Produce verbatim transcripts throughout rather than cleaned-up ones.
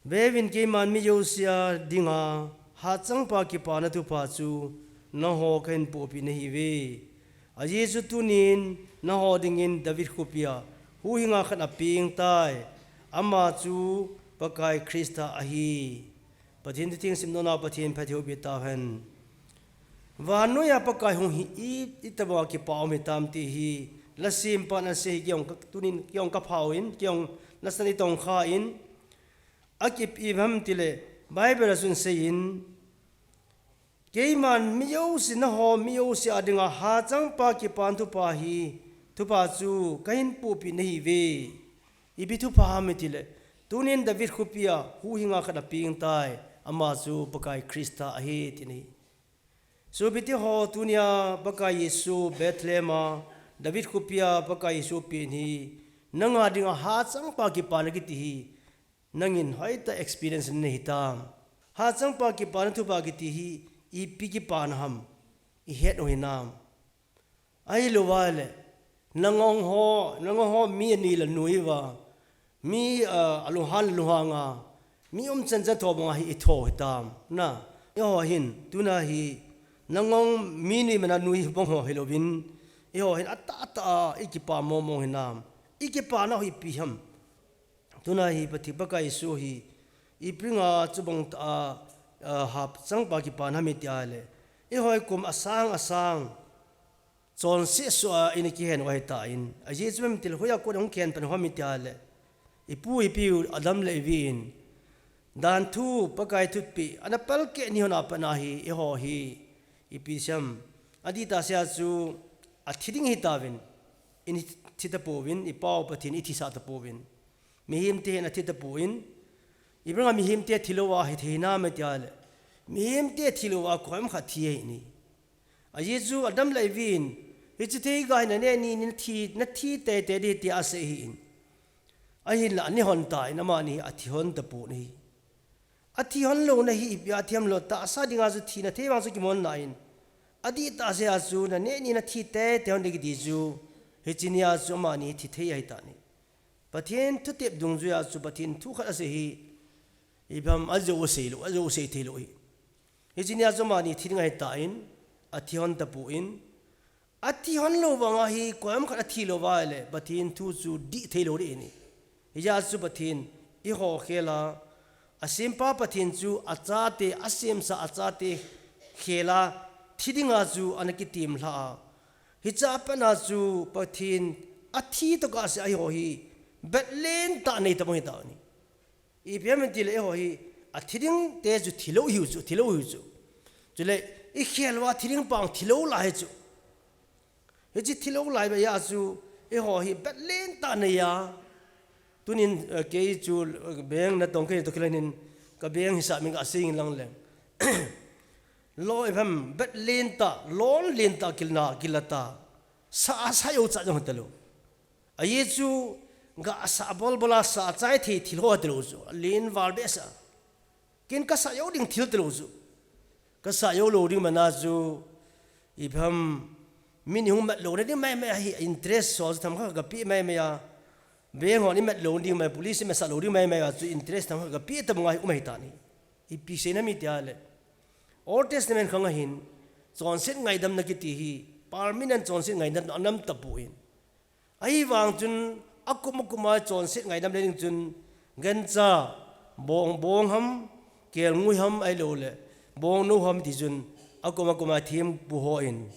Veuvin, keiman mi jousea dinga hachangpa kipana thupha chu nangho kahin pohpeh nahiuve. Ajeh chu tunin nangho dingin David khopia huhhinga khat apengtai. Ama chu Pakai Christa ahi. Pathen thu theng simdoh nau Pathen phatthei boh peh tauhen. Vannoiya Pakai hung hi i, itobanga kipa um hitam ti hi, la sempan asei hi keiin ka, tunin keiin ka phauvin, keiin nasan itongkhan, akipeh ham tile, Bible a chun aseiyin, keiman mi jouse, nangho mi jouse a dinga hachangpa kipana thupha hi, thupha chu kahin pohpeh nahiuve. Ipi thupha ham itile, tunin David khopia huhhinga khat apengtai, ama chu Pakai Christa ahi, tina ahi. Sopite ho, tunia Pakai Jesu Bethlehem a, David khopia Pakai Jesu pen hi, nanga dinga hachangpa kipana kiti hi, nangin hoitah experience nahitam? Hachangpa kipana thupha kiti hi, ipi kipana ham, ihet u hinam? Ahilouva le, nangong ho, nangong ho mi ani la nuiuva, mi, ah, alunghang la lunghanga, mi umchan chan tho banga hi itho hitam, na? Eiho hin, tuna hi, nangong mi nui mana nui bang ho hilouvin, eiho hin atahtah a ikipa mongmong hinam? Ikipana hi ipi ham? Tuna hi Pathen Pakai Jesu hi, ipi dinga chubang tah a, ah, hachangpa kipana ham itia le, eiho hi kum asang asang, chonset soh a ina kihen u ahitan, ajeh chu ipi ham itile, hoiya kona hung kihen pan u ham itia le, ipu ipiu Adam le Evi in, danthu, Pakai thupeh, ana palkeh ni hon a pat a hi, eiho hi, ipi ham, adih tah sea chu, athi ding ahitauvin, ina thi tapouvin, ipau Pathen in athisah tapouvin. Mihemte hin athi tapon, ipi dinga mihemte thi louva hithei hinam itia le, mihemte thi louva koima khat thi ahi. Ajeh chu Adam le Evi in, hiche theiga hi naneh ni nathi, nathi teitei ding tia asei ahin. Ahinla ana hon tan, amani athi hon tapon ahi. Athi hon louna hi ipi a thi ham le, tahsa dinga chu thina thei vang chu kimonna ahin. Adih tah sea chu naneh ni nathi teitei hon ding kiti chu, hiche nia chu amani thi thei ahitan ahi. Pathen thutep dungjuia chu Pathen thu khat asei hi, ipi ham, ajou asei lou, ajou asei thei lou ahi. Hiche nia chu amani thi ding ahitan, athi hon tapon, athi hon lou vanga hi koima khat athi louva le, Pathen thu chu dih thei lou ding ahi. Hijeh a chu Pathen eiho khela, asempa Pathen chu achate, asemsa achate khela, thi dinga chu ana kitem lha a. Hiche a pat a chu Pathen athi tokah sea eiho hi, bet lentah nei tabang hita ahi. Ipi ham itile eiho hi, athi ding te chu thi lou hiu chu, thi lou hiu chu. Chule, ikhel uva thi ding pa thi lou lai hi chu. Hiche thi lou lai beh a chu, eiho hi bet lentah neiya. Tunin, eh, kei chu, eh, bank natong kei toh kilhonin, ka bank hisap min kasei inlang le. Lou ipi ham, bet lentah, loan lentah kilna, kila ta. Sa, sa jou cha jong talou. Ajeh chu, ga sa bol bol a sa chai thei thil ho talou chu. Len val behseh a. Ken kasa jou ding thil talou chu. Kasa jou lou ding mana chu, ipi ham, min hung mat louna ding maimai ahi, interest ho chu themkhat kapeh maimai a. Bank hon imat lou ding mai, police imat sah lou ding maimai a chu interest themkhat kapeh tabang ahi um ahitan ahi. Ipi seina ham itia le, Old Testament khang a hin, chonset ngaidamna kiti hi, permanent chonset ngaidamna anam tapon. Ahivang chun, akum akum a chonset ngaidam le ding chun, gancha, bong, bong ham, kelngoi ham ahilou le, bongnou ham ti chun, akum akum a thempu hon,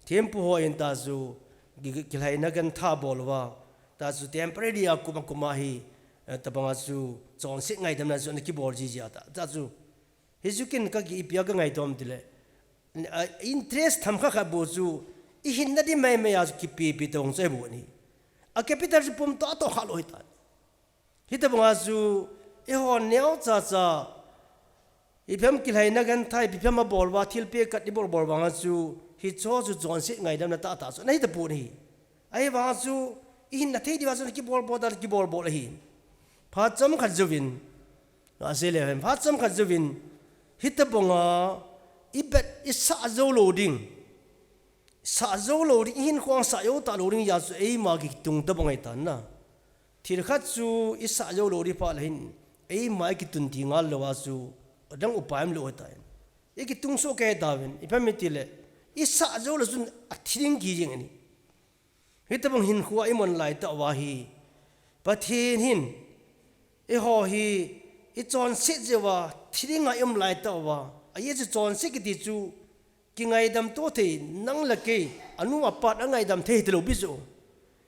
thempu hon ta chu, ki, ki, kilhaina gantha bol uva, ta chu temporary a kum akum a hi, eh, tabang a chu, chonset ngaidamna chu ana kibol jiji a ta, ta chu, Hichu ken ka ki ipi a ka ngaito ham tile, a, interest themkhat khat bou chu, ihinna ding maimai a chu kipepi tong chu ahi bou ahi. A capital chu pum toh toh kha lou ahitan. Hitabang a chu, eiho neocha cha, ipi ham kilhaina gantha, ipi ham abol uva, thilpeh khat ibol bol vang a chu, hicho chu chonset ngaidamna tahtah chu ana hi tapon ahi. Ahivang a chu, ihinna thei diuva chu kibol bol ta, kibol bol ahi. Phat chomkhat jouvin, Asei le hen, phat chomkhat jouvin, hitabang a, i bet, i sah jou lou ding. Sah jou lou ding, i hinkho a sah jou talou ding, hijeh chun eima kitung tabang ahitan ahi. Thil khat chu i sah jou lou ding phat le hin, Eima ikitun ti ngal lou a chu, adang upai umlou ahitai. Ikitung soh kei tauvin, ipi ham itile, isah jou lou chun athi ding kijing ahi. Hitobang hinkhoa iman laitah uva hi, Pathen hin, eiho hi, ichonset jeh uva, thi dinga ium laitah uva, ajeh chu chonset kiti chu, kingaidam to thei, nang le kei, anu apa angaidam thei hitalou pi chu.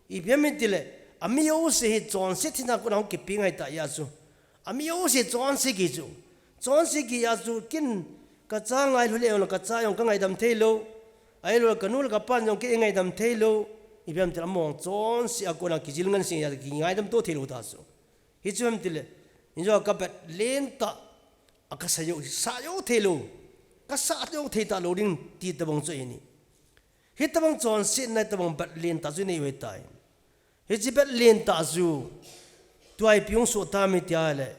Ipi ham itile, ami jouse hi chonset thina kona hung kipe ngai tah jeh chu. Ami jouse chonset kiti chu. Chonset kiti jeh chu ken kacha ngailhu le jong le kacha jong kangaidam theilou. Ahilouleh kanu le kapan jong kei eingaidam theilou. Ipi ham itile amahon chonset a kona kijil ngansi jeh chu kingaidam to theilou ta chu. Hichu ham itile, injo kabet lentah, akasa jou, sa jou theilou. Kasa jou thei talou ding ti tobang chu ahi. Hitobang chonsetna, hitobang bet lentah chu inei u ahitai. Hiche bet lentah chu, tua ipi hung soh tam itile,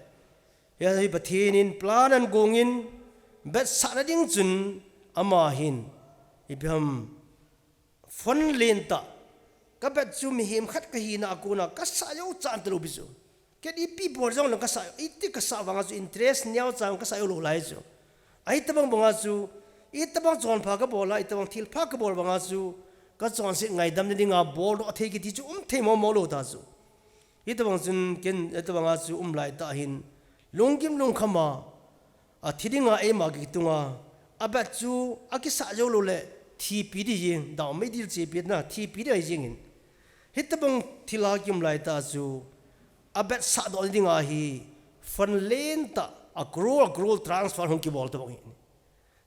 hia hi Pathen in plan anagong in, bet sahna ding chun, ama hin, ipi ham, fund lentah, kabet chu mihem khat kahina a kona, kasah jou chan talou pi chu. Ken ipi bol jong le kasah, iti kasah vanga chu interest neocha kasa jou lou lai chu. Ahitobang banga chu, itobang chonpha kabol a, itobang thilpha kabol vanga chu, kachonset ngaidamna dinga boldoh thei kiti chu umthei momo lou ta chu. Hitobang chun ken, hitobanga chu um laitah hin, lunggim lungkhama, athi dinga eima kitunga, abet chu akisah jou lou le, thipi di jing, dao mei dil chepi na, thipi di ahi jingin. Hitobang thila kium laitah chu, abet sahdoh dinga hi, fund lentah, a crore, a crore transfer hung kibol tobang ahi.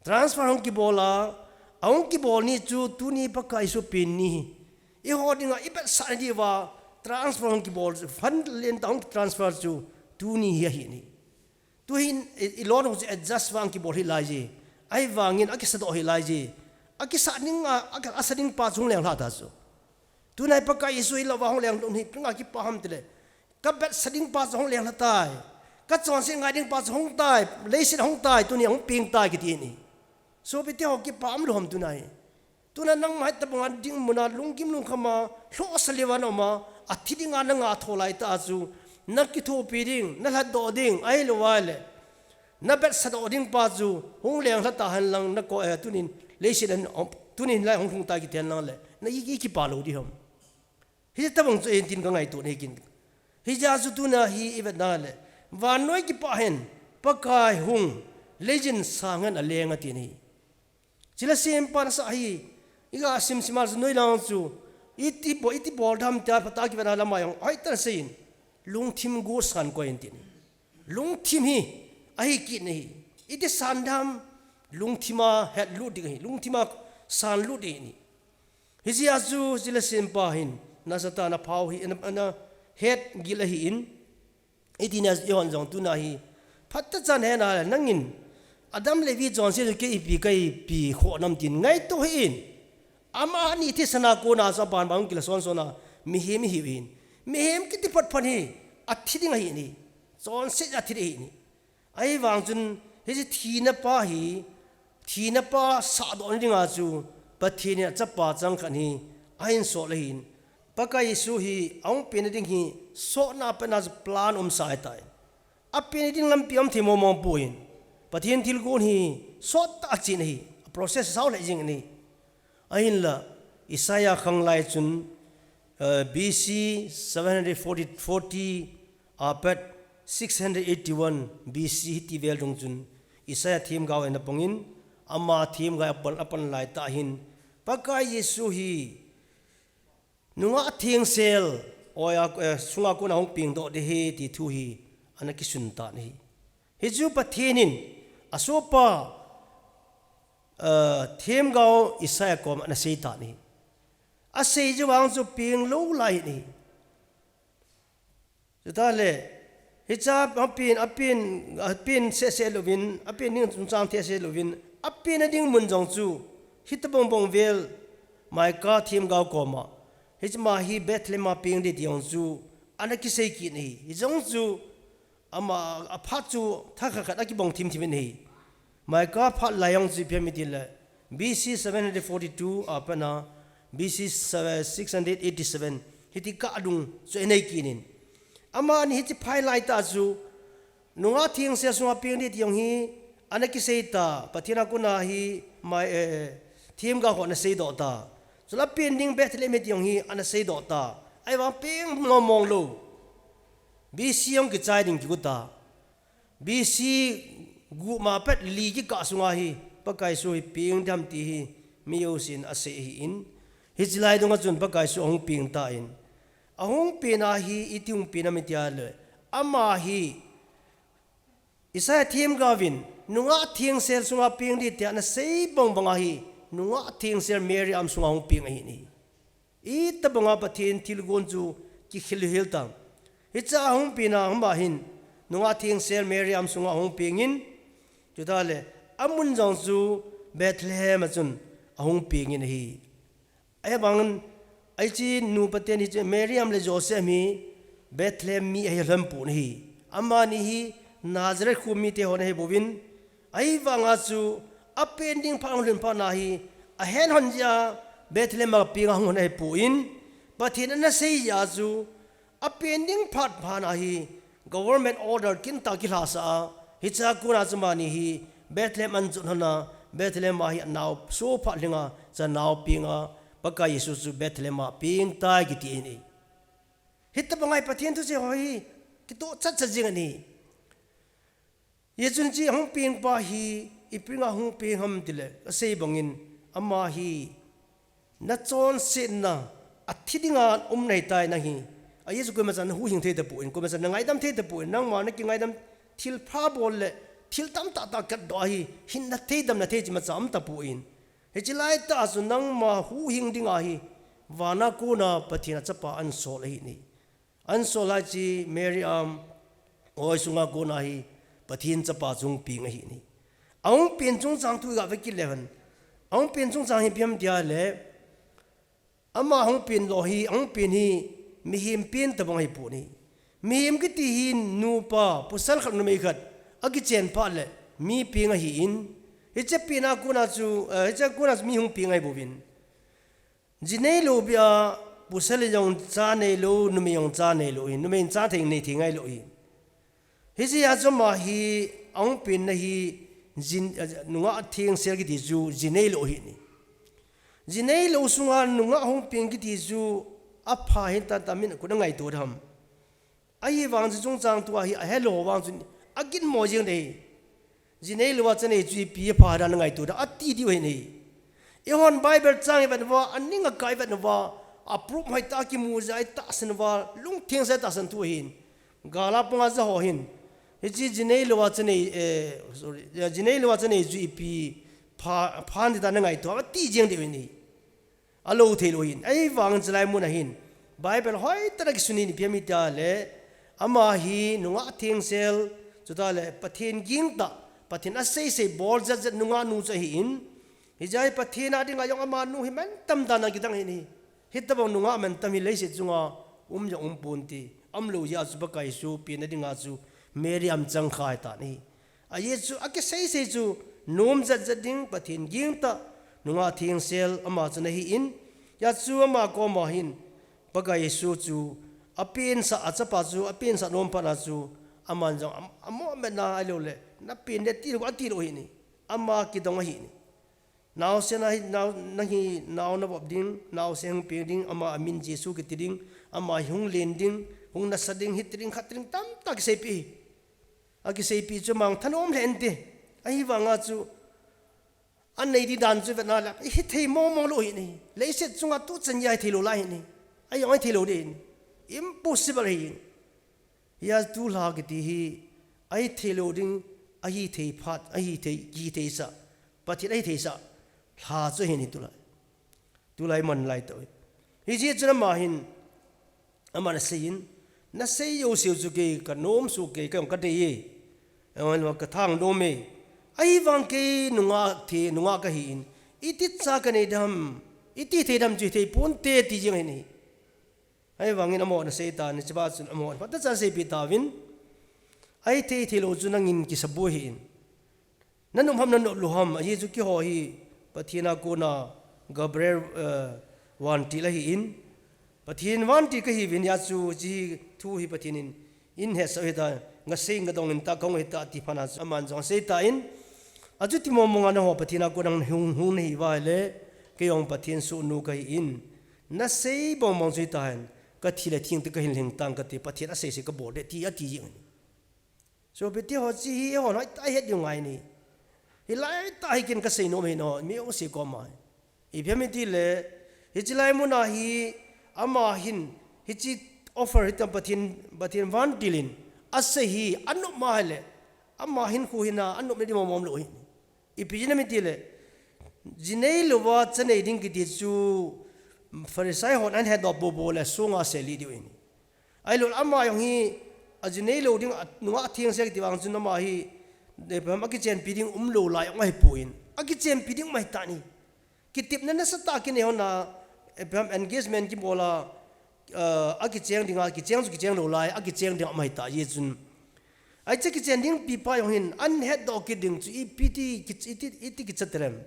Transfer hung kibol a, ahung kibol ni chu tuni Pakai Jesu pen ni hi. Eiho dinga ibet sahna diuva, transfer hung kibol, fund lentah hung transfer chu tuni hi ahi ni. Tuhin i, i loan hung chu adjust vang kibol hih lai ji. Ahivangin akisadoh hih lai ji. Akisa ding a, a, asa ding pa chu hung lenglha ta chu. Tunai Pakai Jesu hilou va hung leng lhun hi, ipi dinga kipa ham itile, kabet sa ding pa chu hung lenglha tai. Kachonset ngai ding pa chu hung tai. Leiset hung tai, tuni hung peng tai kiti ahi. Sopite ho, kipa umlou ham tunai. Tuna nangma hitobanga ding muna lunggim lungkhama, lhohsa leuva nauma, athi dinga nangah tho laitah chu, nakithopi ding, nalhatdoh ding, ahilouleh nabet sadoh ding pa chu, hung lenglha tahen lang, nako, eh, tunin, leiset a, tunin lai hung lhung tai kiti hen lang le, na i, ikipa lou di ham. Hitobang chu ahin tin kangaito ahi ken. Hijeh chu tuna hi ivet na le, vannoi kipah hen, Pakai hung, leiyin sang hen aleng ati ahi. Chule sempan asah hi, iga simsim a chu noilang chu, iti bol, iti bol dam tia phatah a kivet na lama jong, hoitah in seiyin, lungthim go san koi in tin. Lungthim hi, ahi kit ahi. Iti san dam, lungthim a hetlut ding ahi, lungthim a sanlut ding ahi. Hijeh a chu, chule sempa hin, nasatah in aphao hi, ana, ana hetgil ahin, Iti na ihon jong tuna hi, phatechan hena le, nangin, Adam le Evi chonset chu kei ipi, kei ipi khoh nam tin ngaito hih in. Amani thisan a kona chu aban ban hung kila son son a, mihem ihiu hin. Mihem kiti phot phot hi, athi ding ahi ni. Chonset athi ding ahi ni. Ahivang chun, hiche thina pa hi, thina pa sahdoh na dinga chu, Pathen in achapa changkhat hi, ahin sol ahin. Pakai Jesu hi, ahung pen na ding hi, sotna a pat a chu plan umsa ahitai. Apen na ding lampi aum thei mong mong poi. Pathen thilgon hi, sot tah a chen ahi, a process sao lheh jing ahi. Ahinla, Isaiah khanglai chun, eh, B C seven hundred forty, forty, a pat six hundred eighty-one B C hiti vel dung chun Isaiah themgao in apangin, ama themgao apan, apan laitah hin, Pakai Jesu hi nungah thengsel, oiya, eh, sunga kona hung pengdoh ding ahi ti thu hi, ana kisun tan ahi. Hichu Pathen in, asohpa, eh, themgao Isaiah kom ana sei tan ahi. Asei jou vang chu peng lou lai ahi. Chutah le, hicha apen, apen, apen seh seh louvin, apen ding chungchang thei seh louvin, apen na ding mun jong chu, hitobang bang vel, Micah themgao koma, hichema hi Bethlehem a peng ding ti jong chu, ana kisei kit ahi. Hijong chu, ama, aphat chu, thakhat khat akibang thim thim in ahi. Micah phat lai jong chu ipi ham itile, B C seven hundred forty-two a pat a, B C six hundred eighty-seven, hiti kah dung chu inei kit in. Amani hiche phai laitah chu, nungah thengsel sunga peng ding ti jong hi ana kisei ta, Pathen a kona hi mai, eh, themgao ho ana seidoh ta. Chule apen ding Bethlehem hi ti jong hi ana seidoh ta. Ahivang peng mong mong lou. B C jong kichai ding kigot ta. B C gup ma pet li kikah sunga hi Pakai Jesu hi peng ding ham ti hi mi jousen asei ahin. Hiche lai dunga chun Pakai Jesu ahung peng tan. Ahung peng a hi iti hung peng ham iti a le, ama hi Isaiah themgaovin, nungah thengsel sunga peng ding tia ana sei bang banga hi, nungah thengsel Mary arm sunga hung peng ahin ahi. Itobanga Pathen thilgon chu kikhel hel tan. Hichea hung peng a, ama hin, nungah thengsel Mary arm sunga hung pengin, chutah le, amun jong chu Bethlehem a chun ahung pengin ahi. Ahivangin, hiche nupa teni chu Mary arm le Joseph hi Bethlehem mi ahi lhon pon ahi. Amani hi Nazareth kho mite hon ahi bouvin, ahivanga chu apen ding phat ahung lhun phat na hi, ahen lhon jeh a Bethlehem a peng ahung lhon ahi pon, Pathen ana sei jeh a chu, apen ding phat phat na hi government order kin tah kilhasah a, hichea kona chu amani hi Bethlehem ahin jot lhon a, Bethlehem a hi anao so phat lhing a, chule anao peng a, Pakai Jesu chu Bethlehem a peng tai kiti ahi. Hitobanga hi Pathen thusei ho hi kitoh chat chat jing ahi. Hijeh chun hiche ahung peng pa hi, ipi dinga hung peng ham tile, asei bangin, ama hi, nachonsetna, athi dinga um nahi tai nang hi. Ajeh chu koimacha nahuhhing thei tapon, koimacha nangaidam thei tapon, nangma nakingaidam thil pha bol le, thil tamtah tah katdoh a hi, hinna thei damna thei chi imacha um tapon. Hiche laitah a chu nangma huhhing dinga hi, vana kona Pathen a chapa ahin sol ahi. Ahin sol a hiche Mary arm hoi sunga kona hi Pathen chapa chu hung peng ahi. Ahung peng chungchang thu iga vet kit leu hen. Ahung peng chungchang hi ipi ham tia le, ama hung peng lou hi, ahung peng hi mihem peng tobang ahi pon ahi. Mihem kiti hi nupa, pasal khat numei khat, akichen phat le, mi peng ahin. Hiche peng a kona chu, eh, hiche kona chu mi hung peng ahi bouvin. Ji neilou beh a, pasal jong cha neilou, numei jong cha neilou ahi, numei in cha thei nei thei ngailou ahi. Hijeh a chu ama hi, ahung peng na hi, ji, nungah thengsel kiti chu, ji neilou ahi. Ji neilou sunga nungah hung peng kiti chu, apha hita ta min koi in angaito dem. Ahivang chu chungchang tua hi ahelou vang chun aginmo jeng ding ahi. Ji neilou a cha nei chu ipi apha dan angaito dan ati diu ahi. Eihon Bible chang ivet uva, aning akah ivet uva, a proof hoitah a kimu jeh a itahsan uva, lungtheng jeh a itahsan thu ahin. Gal a pang a ja ho hin. Hiche ji neilou a cha nei, eh, sorry, ji neilou a cha nei chu ipi pha, phan ti dan angaito ati jeng diu ahi. Alou thei lou ahin, ahivangin chulai mun a hin, Bible hoitah a kisun in ipi ham tia le, ama hi nungah thengsel, chutah le Pathen gingtah, Pathen asei sei bol jet jet nungah nu chu ahin, hijeh a hi Pathen a dinga jong amanu hi mantam dan a kidang ahin ahi, hitobang nungah mantam hi leiset chunga um jong um ponte, umlou jeh a chu Pakai Jesu penna dinga chu Mary arm chang kha ahitan ahi. Ajeh chu, akisei sei chu, nom jet jet ding, Pathen gingtah, nungah thengsel, ama chu ana hin, hijeh chun ama koma hin, Pakai Jesu chu, apensah, achapa chu, apensah nom phat na chu, aman jong, am-, amo metna ahilou le, napen ding tilou, atilou ahi. Ama kidong ahi. Naosen ahi, nao, nang hi nao navop ding, naosen hung peng ding, ama amin Jesu kiti ding, ama hi hung len ding, hung nasa ding, hiti ding, khati ding, tamtah kiseipi. Akiseipi chu mang thanom lheh inte. Ahivanga chu, anei ding dan chu vetna le, hithei mong mong lou ahi. Leiset chunga tuchan geiya hithei lou lai ahi. Ahivang hithei lou ding ahi. Impossible ahi. Hijeh a tulha kiti hi, ahithei lou ding, ahithei phat, ahithei, kitheisah, Pathen ahithei sah, lha chu ahi tulai. Tulai man lai tah. Hijeh chun ama hin, aman aseiyin, nasei jouseu chu kei kanom soh kei, kei jong kadei e. Aman kathang nom e. Ahivang kei nungah the, nungah kahin, iti cha kanei dem, iti thei dem chu hithei ponte ti jeng ahi. Ahivangin amahon asei tan, hiche pa chun amahon phatechan aseipi tauvin, ahithei thei lou chu nangin kisa boi hih in. Nanom ham nanop lou ham, ajeh chu keiho hi Pathen a kona Gabriel, eh, vantil ahin. Pathen vantil kahiuvin, hijeh chun hiche thu hi Pathen in eihetsah ahitai. Nga sei nga dong in ta kong hita ti phat na chu aman jong sei tan, achuti mong mong a nangho Pathen a kon nang hung hung nahi uva ahile, kei jong Pathen sohnu kahi in, nasei bang bang chu hita hen, kathi le theng teng kahin lhing tang kate, Pathen asei sei kabol ding ti ati jeng in. Sopite ho, hiche hi eiho nahoi tah a ihet diu ngai in. Hilai tah hi ken kasei nom ahi, nangho mi jouse koma. Ipi ham itile, hiche lai mun a hi, ama hin, hiche offer hi tam Pathen, Pathen vantil in asei hi, anop ma ahile, ama hinkho hin a, anop na ding mong mong lou ahi. Ipi jeh ham itile, ji neilouva cha nei ding kiti chu Pharisee hon ahin hetdoh popo le, sunga selih diu ahi. Ahilou le ama jong hi, aji neilou ding, a, nungah atheng se kiti vang chun ama hi, ipi ham, akichenpi ding umlou lai jong ahipoi. Akichenpi ding um ahitan ahi. Kitepna nasatah kinei hon a, ipi ham, engagement kibol a, ah, akicheng ding a, kicheng chu kicheng lou lai, akicheng ding um ahitan ahi chun. Ahi chu kichen ding pipa jong hin, ahin hetdoh kit ding chu ipi ti, ki-, iti, iti kicha talem.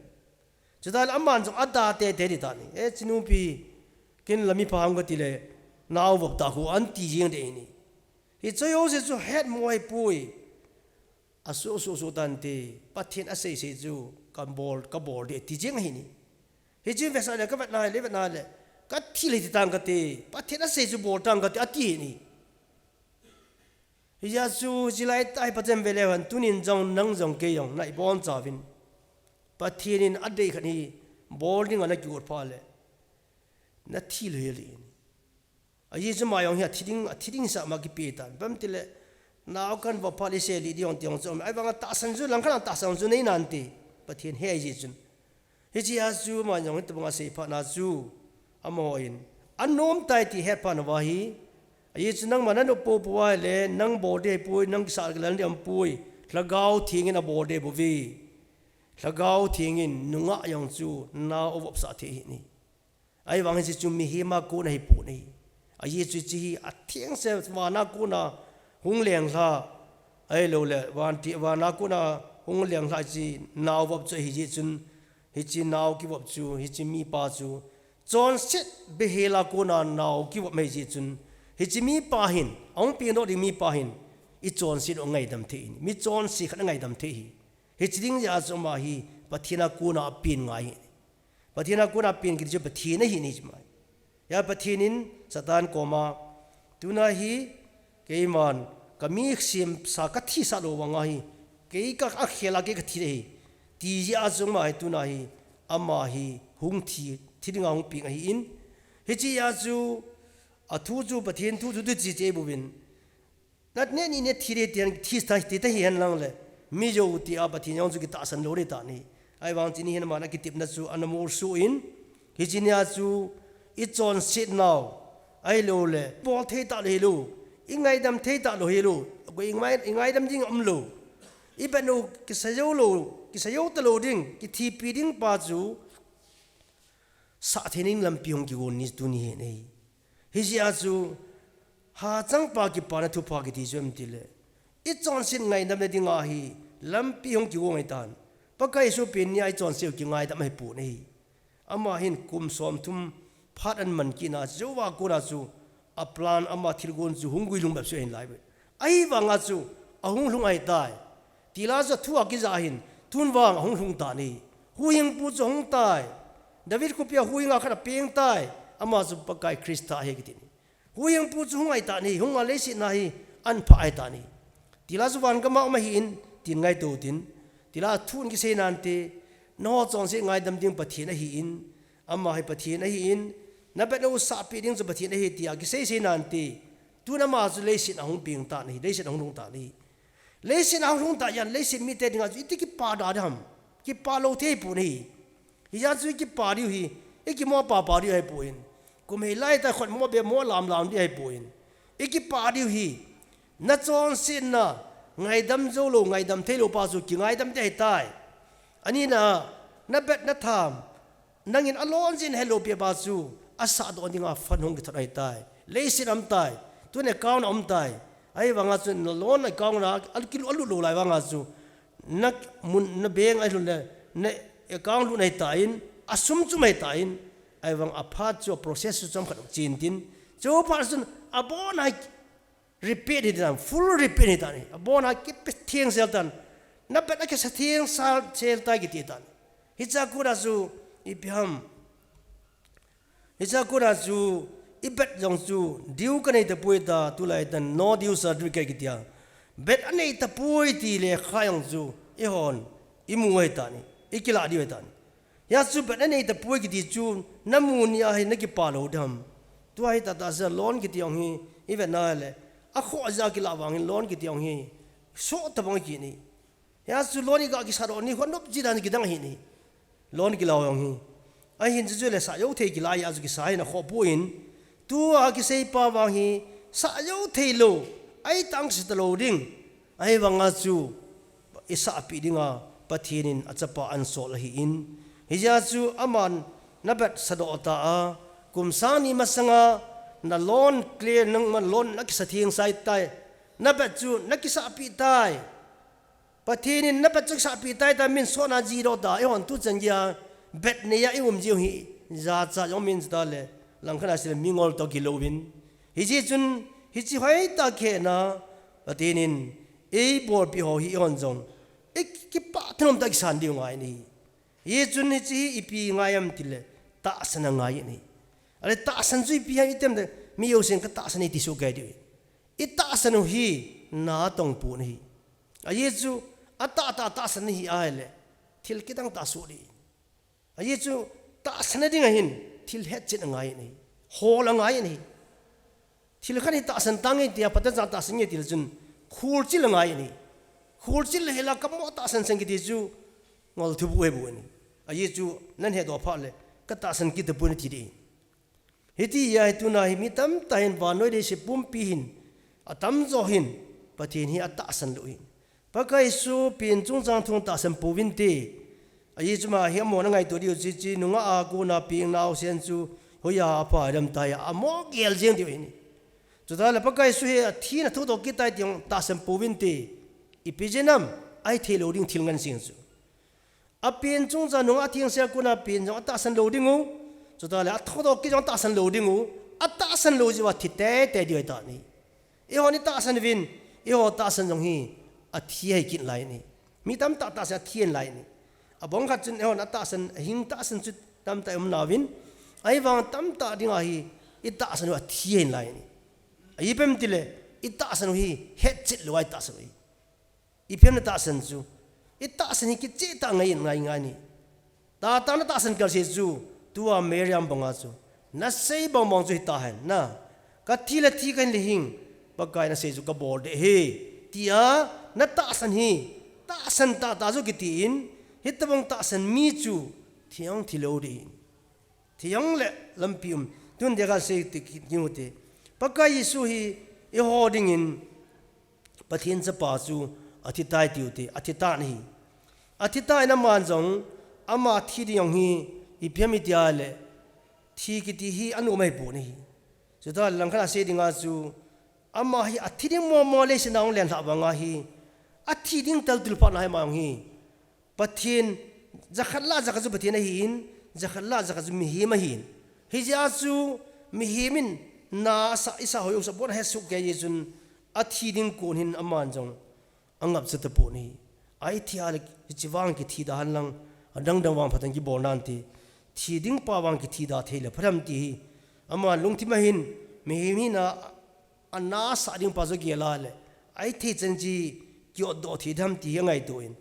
Chutah le aman jong ada teitei ding ahitan ahi. E, hiche nupi, ken la mi pha ham kati le, nao vop ta khu ahin ti jeng ding ahi. Hiche jouse chu hetmo ahipoi. Asuh, suh, suh tante, Pathen asei sei chu kabol, kabol ding ti jeng ahi. Hiche vetsah le, kavet na le, vet na le, kathi le thi tang kate, Pathen asei chu bol tang kate, ati ahi. Hijeh chun, hiche lai tah hi pachat ve leu hen, tunin jong nang jong kei jong, na ibon chauvin. Pathen in adei khat hi, bol dinga nakigot phat le, nathi lou hel in. Ajeh chu ama jong hi athi ding, athi ding sah ma kipe tan. Ipi ham itile, nao kahin vop phat le selih ding jong ti jong chu, ahivang a tahsan chu, langkhat a tahsan chu nei nante. Pathen he ahi jeh chun. Hichea chu ama jong hitobang asei phat na chu, amahon, anom tai ti ahet phat nauva hi, ajeh chu nangman nanop popo uva ahile, nang bol ding ahipoi, nang kisah kilal ding aumpoi, Lhagao Theng in abol ding bou ve. Lhagao Theng in nungah jong chu nao avopsah thei ahi. Ahivang hiche chu mihem a kon ahipon ahi. Ajeh chu hiche hi athengse vana kona hung lenglha, ahilou le, van ti, vana kona hung lenglha hiche nao vop chu ahi jeh chun, hiche nao kivop chu, hiche mipa chu, chonset behel a kona nao kivop ahi jeh chun, hiche mipa hin, ahung pengdoh ding mipa hin, ichonset u angaidam thei ahi. Mi chonse khat angaidam thei ahi. Hiche ding jeh a chu ama hi Pathen a kona apen ngai ahi. Pathen a kona pen kiti chu Pathen ahi ahi chu mai. Hijeh a Pathen in Satan koma, tuna hi keiman kami semsa kathisah lou vang ahi, kei ka, akhel a kei kathi ahi, ti jeh a chu ama hi tuna hi, ama hi hung thi, thi dinga hung peng ahin, hichea chu athu chu Pathen thu chu, thu chu hiche bouvin, Nat ne ni ne thi ding ti, thi ta, thi ta hihen lang le. Mi jou tia Pathen jong chu kitahsan lou ding ahitan ahi. Ahivang chuni hin ama na kitepna chu ana molso in. Hiche nia chu ichonset nau. Ahilou le. Bol thei talou hilou. Ingaidam thei talou hilou. Koi ingai, ingaidam ding umlou. Iben u kisa jou lou, kisa jou talou ding, kithipi ding pa chu. Sah thei ding lampi hung kigon ni tuni hin ahi. Hijeh a chu, hachangpa kipana thupha kiti chu ipi ham itile, ichonset ngaidam na dinga hi, lampi hung kigon ahitan. Pakai Jesu pen nia ichonset u kingaidam ahipon ahi. Ama hin kum somthum phat aman kit na chu, jouva kona chu, aplan ama thilgon chu hung guilhung bep chu ahin lai ve. Ahivanga chu, ahung lhung ahitai. Tila chu athu a kija hin, tun vang ahung lhung tan ahi. Huhhingpu chu ahung tai. David khopia huhhinga khat apeng tai. Ama chu Pakai Christa ahi kiti ahi. Huhhingpu chu hung ahitan ahi, hunga leiset na hi ahin phah ahitan ahi. Tila chu van gama um ahin, tin ngaito utin. Tila thu in kisei nante, nangho chonset ngaidam ding Pathen ahin, ama hi Pathen ahin, na betna u sahpeh ding chu Pathen ahi tia kisei sei nante, tun ama chu leiset a hung peng tan ahi, leiset a hung lhung tan ahi. Leiset a hung lhung ta jeh in, leiset mite dinga chu iti kipa da ding ham. Kipa lou thei pon ahi. Hijeh a chu ikipa diu hi, ikimo papa diu ahipon. Kum hei lai tah khut mo be mo lam lam diu ahipon. Ikipa diu hi, nachonsetna, ngaidam jou lou, ngaidam thei lou pa chu kingaidam ding ahitai. Anina, na bet na tham, Nangin alonjin helou pi pa chu, asahdoh dinga fund hung kithot ahitai. Leiset a um tai. Tun account a um tai. Ahivanga chu nalon account a, alu, alut lou lai vanga chu. Na mun, na bank a lhun le, na account lut ahitan, asum chu ahitan. Ahivang aphat chu process chu chomkhat chin tin. Chuphat chun, abon a repeat hita, full repeat hita ni. Abon a kipetheng sel tan. Na bet a kisa theng sel, sel tai kiti tan. Hicha kona chu ipi ham. Hicha kona chu i bet jong chu due kanei tapoi ta, tulai tan no due surrender kitia. Bet anei tapoi ti lekha jong chu eihon imu ahi ta ni. Ikila diu ahi ta ni. Hia chu bet anei tapoi kiti chu namu ni a hi na kipa lou dam. Tua hi tata sa loan kiti jong hi i vet na le. Akhoh ja kila vang hi loan kiti jong hi. So tabang kini. Hia chu loan i ga kisa doh ni, hon nop ji dan kidang ahi ni. Loan kila jong hi. Ahin chu chu le sa jou thei kila a chu kisa hi na khoh poi. Tua kisei pa vang hi sa jou thei lou. Ai tang si ta lou ding. Ahivanga chu i sahpi dinga Pathen in a chapa ahin sol ahin. Hijeh a chu aman na bet sa doh ta a, kum sang ni masanga na loan clear nang man loan na kisa theng sai tai. Na bet chu na kisahpi tai. Pathen in na bet chu kisahpi tai ta min sona ji doh ta. Eihon tu chan geiya bet nei a i um ji hi. Jacha jong min ta le. Langkhat a sile mingol toh kilou vin. Hijeh chun, hichi hoitah kehna, Pathen in, eibolpi ho hi eihon jong, i kipah thanom tah kisan diu ngai ni. Hijeh chun hichi hi ipi ngai ham tile, tahsan a ngai ni. Ale tahsan chu ipi ham item de, mi jousen ka tahsan e ti soh kei diu. I tahsan u hi, na tong pu ni. Ajeh chu, atah tah tahsan hi ahile, thil kidang tah soh di. Ajeh chu tahsan a ding ahin, thil hetchet angai ni. Hol angai ni. Thil khat hi tahsan tange tia, phatechan tahsan nge tile chun, khulchil angai ni. Khulchil le hela kamo tahsan sang kiti chu, ngol thu bu he bu ni. Ajeh chu, nan hedoh phat le, ka tahsan kit tapoi nati di. Hiti a hi tuna hi mi tamtah hin vannoi leiset pumpi hin, atamjo hin, Pathen hi atahsan lou hin. Pakai Jesu pen chungchang thu tahsan pouvinte. Ajeh chu ama hi amahon angaito diu chi chi nungah a kona peng naosen chu hoiya apha dam tai a amo gel jeng diu hin. Chutah le Pakai Jesu hi athi a thodoh kit tai ti tahsan pouvinte. Ipi jeh ham, ahithei lou ding thil ngen sing chu. Apen chungchang nungah athengse a kona pen jong atahsan lou ding u. Chutah le athodoh kit jong atahsan lou ding u. Atahsan lou jeh uva thi teitei diu ahi ta ni. Eihon i tahsan uvin, eiho tahsan jong hi athi ahi kit lai ni. Mi tamtah tahsan athi ahi lai ni. Abang khat chun eihon atahsan, ahing tahsan chu tamtah um nauvin. Ahivang tamtah dinga hi i tahsan u athi ahi lai ni. Ipi ham tile, i tahsan u hi hetchet lou a i tahsan u hi. Ipi ham na tahsan chu. I tahsan hi kicheh tah ngai ngai ngai ni. Tahtah na tahsan kal se chu. Tua Miriam banga chu. Na sei bang bang chu hita hen. Na. Ka thi le thi kahin le hing. Pakai na sei chu ka bol de hi. Tia na tahsan hi. Tahsan tahtah chu kiti in. Hitabang tahsan mi chu. Thi ang thi lou di. Thi jong le lampi um. Tun dia kasei ti ki, ki u te. Pakai Jesu hi eiho dingin Pathen chapa chu athi tai tiu te, athi tan ahi. Athi tan aman jong ama thi ding jong hi ipi ham itia le thi kiti hi anom ahi pon ahi. Chutah le langkhat a sei dinga chu ama hi athi ding momo le sina jong len lha vanga hi athi ding tal tul phat na hi ama jong hi Pathen, jakhat lah jakhat chu Pathen ahin, jakhat lah jakhat chu mihem ahin. Hijeh a chu mihem in na asa, isa hoi usa bon ahe suk kei jeh chun athi ding kon hin aman jong angap cha tapon ahi. Athi a le hichi vang kithi da hen lang, adang dang vang phat in kibol nante. Thi ding pa vang kithi da thei le phat ham ti hi. Aman lungthim ahin, mihem hina anasa ding pa chu gel a le, ahithei chan chi kiot doh thei dem ti hi angaito in.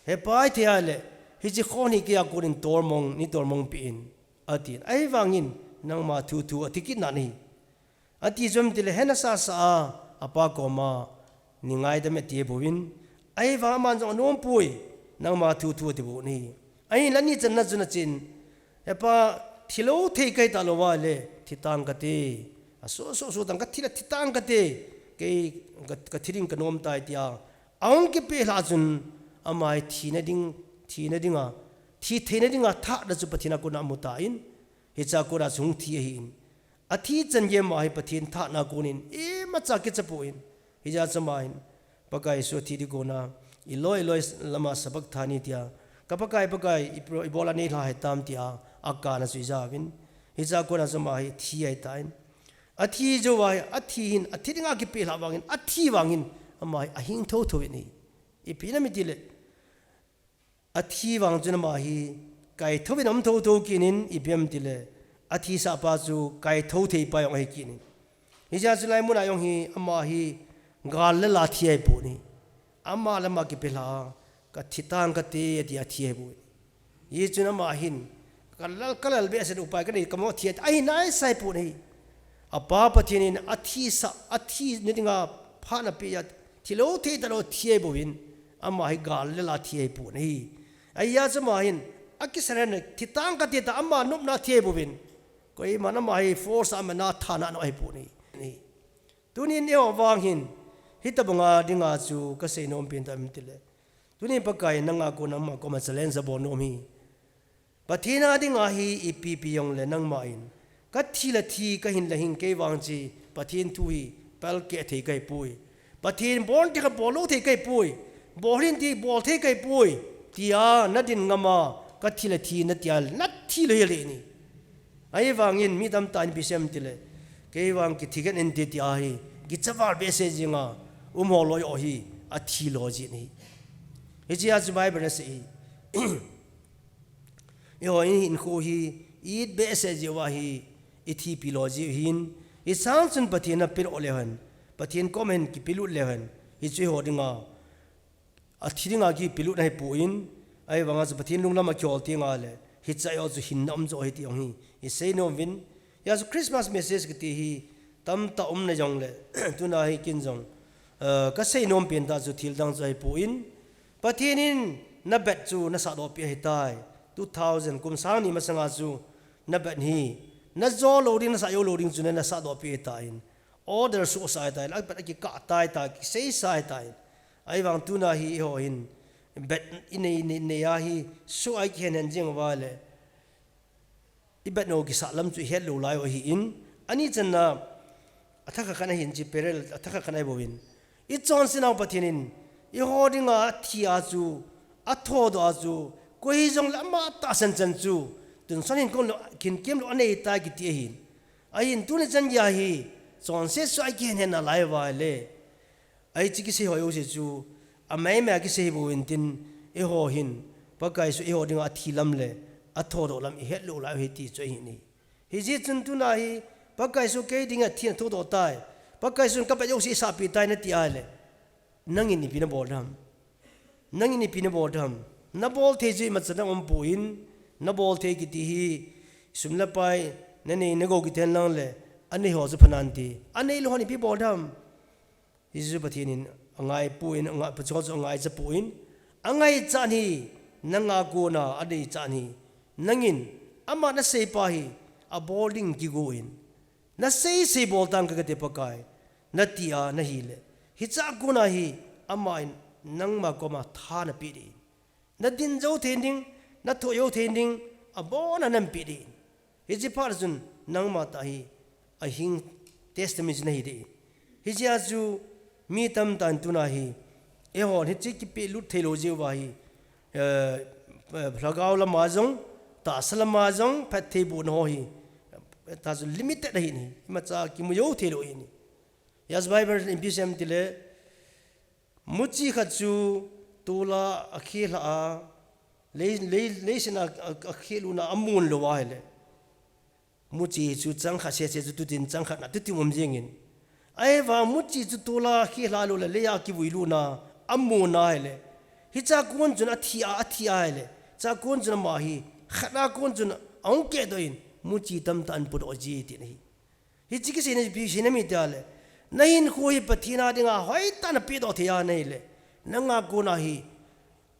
He pa, ahithei a le, hichi khon hi keiya kon in tolmong, nei tolmong peh in, atin. Ahivangin, nangma thu thu ati kit nan ahi. Ati chu ham tile, he nasa sa a, apa koma, nei ngaidam e ati bouvin. Ahivang aman jong anom poi, nangma thu thu ati bou ahi. Ahinla ni channa chun achin, He pa, thi lou thei kahi talou va le, thi tang kate. Aso, so, so tang kathi le thi tang kate. Kei, ka, kathi ding kanom tai tia. Ahung kipe lhah chun, ama hi thina ding, thina dinga, thi theina dinga, thahna chu Pathen a kona amu tan. Hicha kona chu hung thi ahin. Athi chan geiya ama hi Pathen thahna konin, imacha kicha pon. Hijeh chun ama hin, Pakai Jesu athi ding kona, Eloi, Eloi, lama sabachthani tia, ka Pakai, Pakai, ipi, ibola neilha hitam tia, akana chu ija uvin. Hicha kona chu ama hi thi ahitan. Athi jou a, athi hin, athi dinga kipelha vangin, athi vangin, ama hi ahing thotho in ahi. Ipi na mi ti le, athi vang chun ama hi kaitho in aum thotho kit in, ipi ham ti le, athi sah pa chu kaitho thei pa jong ahi kit in. Hijeh chun hilai mun a jong hi, ama hi gal le la thi ahi pon ahi. Ama le ama kipelha, ka thi tang kate, ati a thi ahi pon ahi. Hichun ama hin, ka lal, ka lal behseh upai ka nei, ka mo thi a, ahi nai sai pon ahi. Apa Pathen in athi sah, athi na dinga phat na pe a, thi lou thei talou thi ahi bouvin, ama hi gal le la thi ahi pon ahi. Ahia chu ama hin, akisan na thi tang kate tia ama nopna thi ahi bouvin. Koiman ama hi force a ama na thana no ahi pon ahi. Tunin eiho vang hin, hitobanga dinga chu ka seinom pen tah ham ti le. Tunin Pakai nanga kona ama koma challenge abol nom hi. Pathen a dinga hi ipi pi jong le nangma in, ka thi le thi, ka hing le hing, kei vang chu Pathen thu hi palkeh thei ka hi poi. Pathen bol in ti kha bol lou thei ka hi poi. Bol in ti bol thei ka hi poi. Tia na din ngam a, ka thi le thi na tia le, na thi lou hel in ahi. Ahivangin mi tamtah in ipi sei em ti le, kei vang kithi khen inte tia hi, kicha val behseh jing a, um ho loi o hi, athi lou jin ahi. Hichea chu Bible in asei ahi. Eiho in hinkho hi, i it behseh jeh uva hi, i thipi lou jeh u hin, hichea chun Pathen in ape lou leu hen, Pathen koma hin kipe lut leu hen, hichu eiho dinga, athi dinga kipe lut na hi pon, ahivanga chu Pathen lunglam a kihol tengle, hichea chu hinna um jo ahi ti jong hi, i seinom uvin, hijeh chun Christmas message kiti hi, tamtah um na jong le, tuna hi ken jong, eh, ka seinom pen tah chu thil dang chu ahi pon, Pathen in na bet chu na sahdoh peh ahitai. Two thousand kum sang ni masanga chu na bet hi, na jo lou ding, na sah jou lou ding chu na, na sahdoh peh ahitai. Order soh sa ahitai, a bet akikah tai ta, kisei sa ahitai. Ahivang tuna hi eiho hin, bet i nei, nei, nei a hi, soh a i kihen hen jing uva le, i bet nau kisah lam chu i het lou lai u ahin, ani channa, a thakhat khat ahin chi perel, a thakhat khat ahi bouvin. I chonse nau Pathen in, eiho dinga athi a chu, athodoh a chu, koi hijong le ama tahsan chan chu, tun son hin kon lou, khin kem lou anei tai kiti ahin. Ahin tuni chan geiya hi, chonse soh a i kihen hen nalai uva le. Hiche kisei ho jouse chu, amai mai a kisei hi bou intin, eiho hin, Pakai chu eiho dinga athi lam le, athodoh lam i het lou lai u ahi ti chu ahi in ahi. Hijeh chun tuna hi, Pakai chu kei dinga athi a thodoh tai, Pakai chun ka bet jouse eisahpeh tai nati a le, nangin ipi na bol dem? Nangin ipi na bol dem? Na bol thei chu imacha dang um poi, na bol thei kiti hi, sum le pai, na nei na gou kiti hen lang le, anei ho chu pha nante, anei lou hon ipi bol dem? Hichu Pathen in angai poi, anga, Pathen chu angaicha poi, angaichat hi, nanga kona adeichat hi, nangin, ama nasei pa hi, abol ding kigo in, nasei sei bol tang ka kate Pakai, nati a nahi le, hichea kona hi, aman nangma koma tha napeh ding. Na din jou thei ding, na thoh jou thei ding, abon a nahin pe ding. Hiche phat chun nangma tah hi, ahing testimony chu nahi ding. Hichea chu mi tamtah in tuna hi, eihon hiche kipelut thei lou jeh uva hi, eh, eh, lhagao lama jong, tahsa lama jong, phattheibohna ho hi, eh, ta chu limited ahi in ahi, imacha kimu jou thei lou ahi in ahi. Hiche Bible in ipi asei em tile, muchi khat chu tola akhelha a, lei, lei, leiset a, a, akhelutna amun lou ahile, muchi chu chang khat sese chu tutin chang khat na tutin um jingin. Ahivang muchi chu tola akhelha lou le, leiya kivui lutna amun ahile, hichea kon chun athi a, athi ahile, chea kon chun ama hi, khat a kon chun ahung kehdoh in, muchi tamtah ahin pudoh ji tin ahi. Hiche kiseina, ipi seina em itile, na hinkho hi Pathen a dinga hoitah a napehdoh thei a nahile, nanga kona hi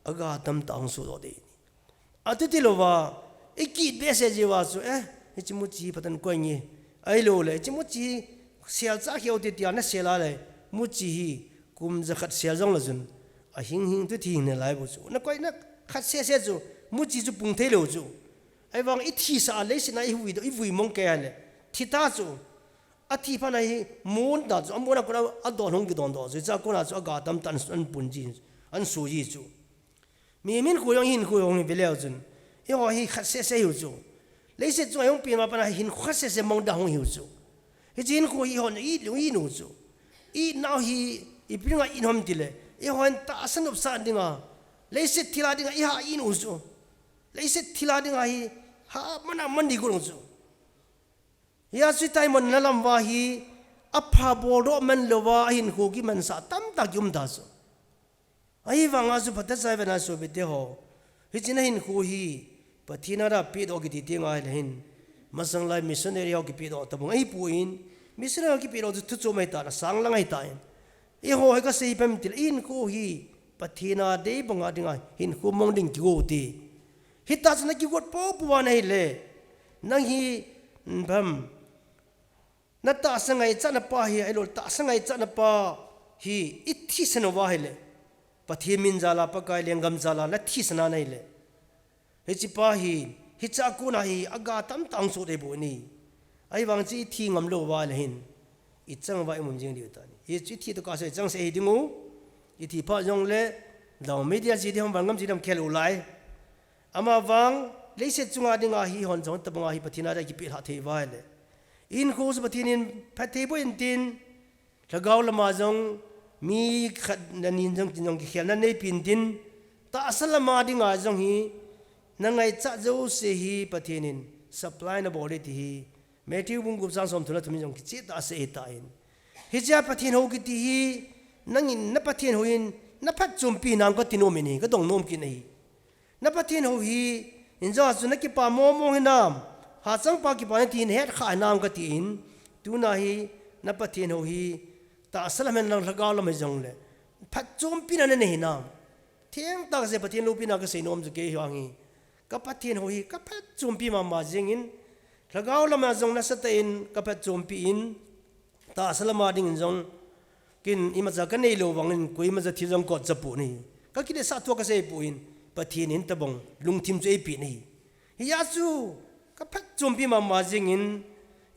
aga tamtah hung sohdoh ding ahi. Atuti louva, i kit behseh jeh uva chu, eh, hiche muchi hi phatah in koi nge. Ahilouleh, hiche muchi hi sel cha kheu te tia nasel a le, muchi hi kum jakhat sel jongle chun, ahing hing tuti hing nalai bou chu. Nakoi na khat sese chu, muchi chu pung thei lou chu. Ahivang i thisah a leiset a i vui doh, i vui mong kei a le, thi ta chu. Athi phat a hi mun ta chu, amun a kona adon hung kidon doh chu, chea kona chu aga tamtah in pung ji, ahin so ji chu. Mi hinkho jong, hinkho jong hi veleu chun, eiho hi khat sese hiu chu. Leiset chunga ihung pen ma pat a hinkho khat sese mong da hung hiu chu. Hiche hinkho hi hon i, i nu chu. I nau hi, ipi dinga i nom tile. I hon tahsa nopsah dinga. Leiset thila dinga i ha i nu chu. Leiset thila dinga hi ha mana mani gulong chu. Hia chu taimon na lam uva hi apha boldoh man louva ahinkho kimansah tamtah kium ta chu. Ahivanga chu phatechan vena sopite ho. Hiche na hinkho hi Pathen a da pedoh kiti ti ngai le hin. Masang lai missionary ho kipedoh tabang ahipoi. Missionary ho kipedoh chu thu chom ahi tan, asang lang ahi tan. Eiho hi kasei pem tile hinkho hi Pathen a dei banga dinga hinkho mong ding kigo ti. Hita chu na kigot popo uva na hile. Nang hi, mm, bam. Na tahsa ngaichatna pa hi, ahilou tahsa ngaichatna pa hi, i thisan uva hile. Pathen min jala, Pakai lenggam jala, na thisan a na hile. Hiche pa hi, hiche a kona hi, aga tamtah hung soh dei bou ni. Ahivang chu i thi ngam lou uva le hin. I chang uva i mun jing diu ta ni. Hichu i thi toh kasa i chang se hi ding u. I thi pha jongle, dang media ji di hom van ngam ji dam khel u lai. Amavang, leiset chunga dinga hi hon jong tabanga hi Pathen a da kipelha thei uva le. Hinkho chu Pathen in phatthei boh in tin, lhagao lama jong mi khat na nin jong tin jong kikhelna neipen tin, tahsa lama dinga jong hi, na ngaichat jouse hi Pathen in supply na bol e ti hi, Matthew bung gup chang somthum le thum in jong kicheh tah a asei tan. Hichea Pathen hou kiti hi, nangin na Pathen hou hin, na phatchompi hinam kati nom in hi, kadong nom kit ahi. Na Pathen hou hi, injong a chu na kipa momo hinam, hachangpa kipa nati hin het kha hinam kati in, tuna hi, na Pathen hou hi, tahsa lam hen lang lhagao lam hijongle, phatchompina na nei hinam. Thengtah se Pathen loupina kasei nom chu kei hi vang hi. Ka Pathen hou hi, ka phatchompi mama jingin, lhagao lama jong nasatah in, ka phatchompi in, tahsa lama dingin jong, kin imacha ka neilou vangin, koimacha thil jong kot cha pon ahi. Ka kiletsah thu a kasei pon, Pathen in tabang, lungthim chu eipeh ahi. Hia chu, ka phatchompi mama jingin,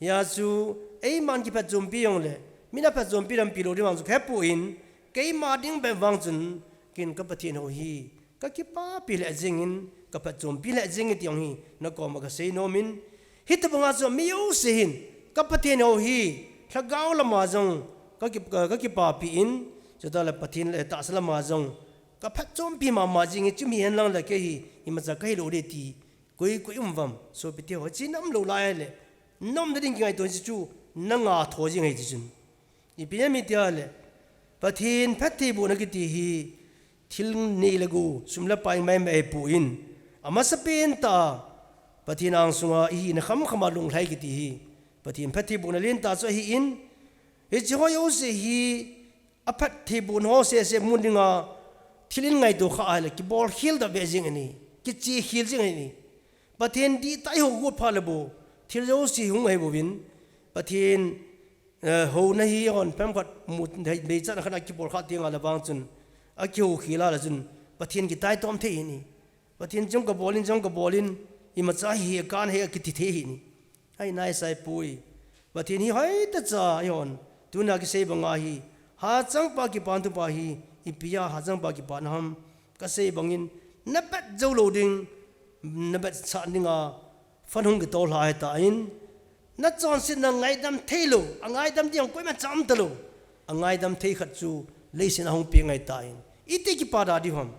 hia chu, eiman kiphatchompi jongle, min aphatchompi lampi lou ding vang chu kahe pon, keima ding bep vang chun, kin ka Pathen hou hi, ka kipapi lheh jingin, ka phatchompi lheh jingin ti jong hi, na koma kasei nom in, hitabanga chu mi jouse hin, ka Pathen hou hi, lhagao lama jong, ka ki, ka, ka kipapi in, chuteng le Pathen le tahsa lama jong, ka phatchompi mama jingin, chu mi hen lang le kei hi, imacha kahi lou ding ti, koi, koi um uvam, sopite ho, chi nam lou lai le, nomna ding kingaito chu, na nga tho jing ahi ti chun. Ipi ham itile, Pathen phattheibohna kiti hi, thil nei le gou, sum le pai maimai ahipon, amasapen tah a, Pathen angsunga ihina khamkham a lunglhai kiti hi, Pathen phattheibohna lentah chu ahin, hiche ho jouse hi, aphattheibohna ho sese mun dinga, thil in ngaito kha ahile, kibolkhel da ve jing ahi, kichekhel jing ahi. Pathen dihtah ihou got phat le bou, thil jouse hung ahi bouvin, Pathen eh, houna hi hon pemkhat mu, deichatna khat a kibol kha tengle vang chun, akihoukhel a le chun, Pathen kitaitom thei ahi. Pathen jong kabol in, jong kabol in, imacha hi, kan hi akiti thei ahi. Ahi nai sai poi. Pathen hi hoitah cha, ihon, tuna kisei banga hi, hachangpa kipana thupa hi, ipi a hachangpa kipana ham, kasei bangin, na bet jou lou ding, na bet sah dinga, fan hung kitol lha ahitan, na chonsetna ngaidam theilou, angaidam ding koima cha um talou, angaidam thei khat chu leiset a hung peng ahitan, iti kipa da ding ham.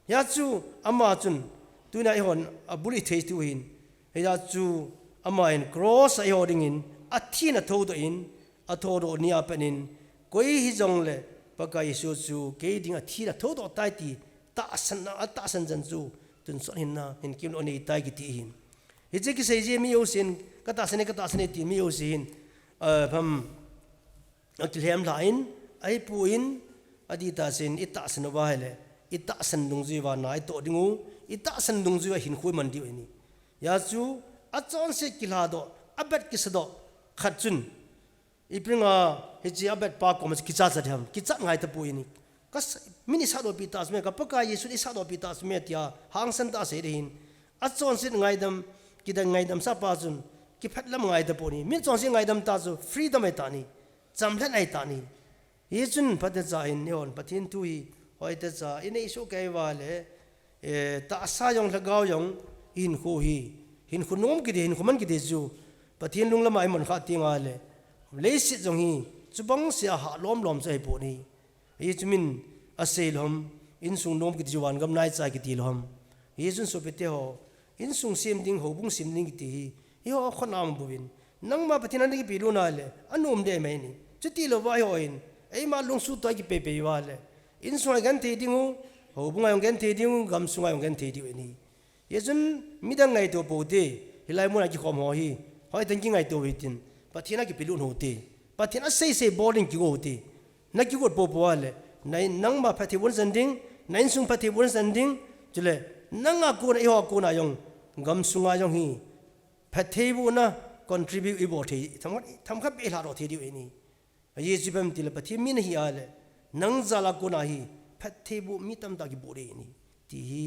Hia chu ama chun, tuna ihon abul ithei tu hin, hia chu ama in cross a iho dingin, athin athoudoh in, athoudoh nia pat in, koi hijongle, Pakai Jesu chu kei dinga thin athoudoh tai ti, tahsan, atahsan chan chu, tonsot hinna, hin kimlou anei tai kiti ahin. Hiche kisei jeh mi jousen, katahsan e, katahsan e ti mi jouse hin, eh, pham, akilhem lha in, ahipon, adih tah sen, itahsan uva ahile, itahsan dungjui uva na itoh ding u, itahsan dungjui uva hinkho iman diu ahi. Hia chu, achonset kilhadoh, abet kisadoh, khat chun, ipi dinga, hiche abet pa koma chu kichat cha ding ham, kichat ngai tapoi. Ka s-, min isatdoh pi tah chu me, ka Pakai Jesu isatdoh pi tah chu me tia, hangsan tah a sei ding ahin. Achonset ngaidam, kidang ngaidam sah pa chun, kiphet lam ngai tapoi. Min chonset ngaidam tah chu, freedom ahitan, chamlhat ahitan. Hichun phatecha in, ihon, Pathen thu hi, hoitah cha, inei soh kei uva le, eh, tahsa jong lhagao jong, ihinkho hi, hinkho nom kiti, hinkho man kiti chu, Pathen lunglam a iman kha tengle, Leiset jong hi, chubang sea hah lom lom chu ahipon ahi. Hichu min asei lou ham, insung nom kiti chu vangam naicha kiti lou ham. Hichun sopite ho, insung sem ding, houbung sem ding kiti hi, eiho khut a um bouvin. Nangma Pathen in nakipelut nale, anom deh mai ahi. Chuti louva eiho hin, eima lungsuh toh kipeipei uva le, insung a genthei ding u, houbung a jong genthei ding u, gamsung a jong genthei ding u ahi. Hichun midang ngaito pou hite, hilai muna kikhom ho hi, hoitah in kingaito u hitin, Pathen a kipelut u hite, Pathen asei sei bol ding kigo u hite, nakigot poupou a le, na, nangma phatthei bohna chan ding, na insung phatthei bohna chan ding, chule, nanga kona, eiho kona jong, gamsunga jong hi, phatthei bohna contribute ibol thei, themkhat, themkhat beh lha doh thei diu ahi. Ajeh chu ipi ham itile Pathen mi nahi a le, nang jal a kona hi, phatthei boh mi tamtah kiboh ding ahi. Ti hi,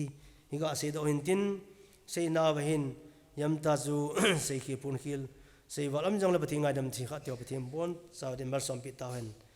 iga seidoh u hintin, seina uva hin, jamtah chu, seikhel ponkhel, seival um jongle Pathen ngaidam thei khat teu Pathen in boncha ding malsom peh tauhen.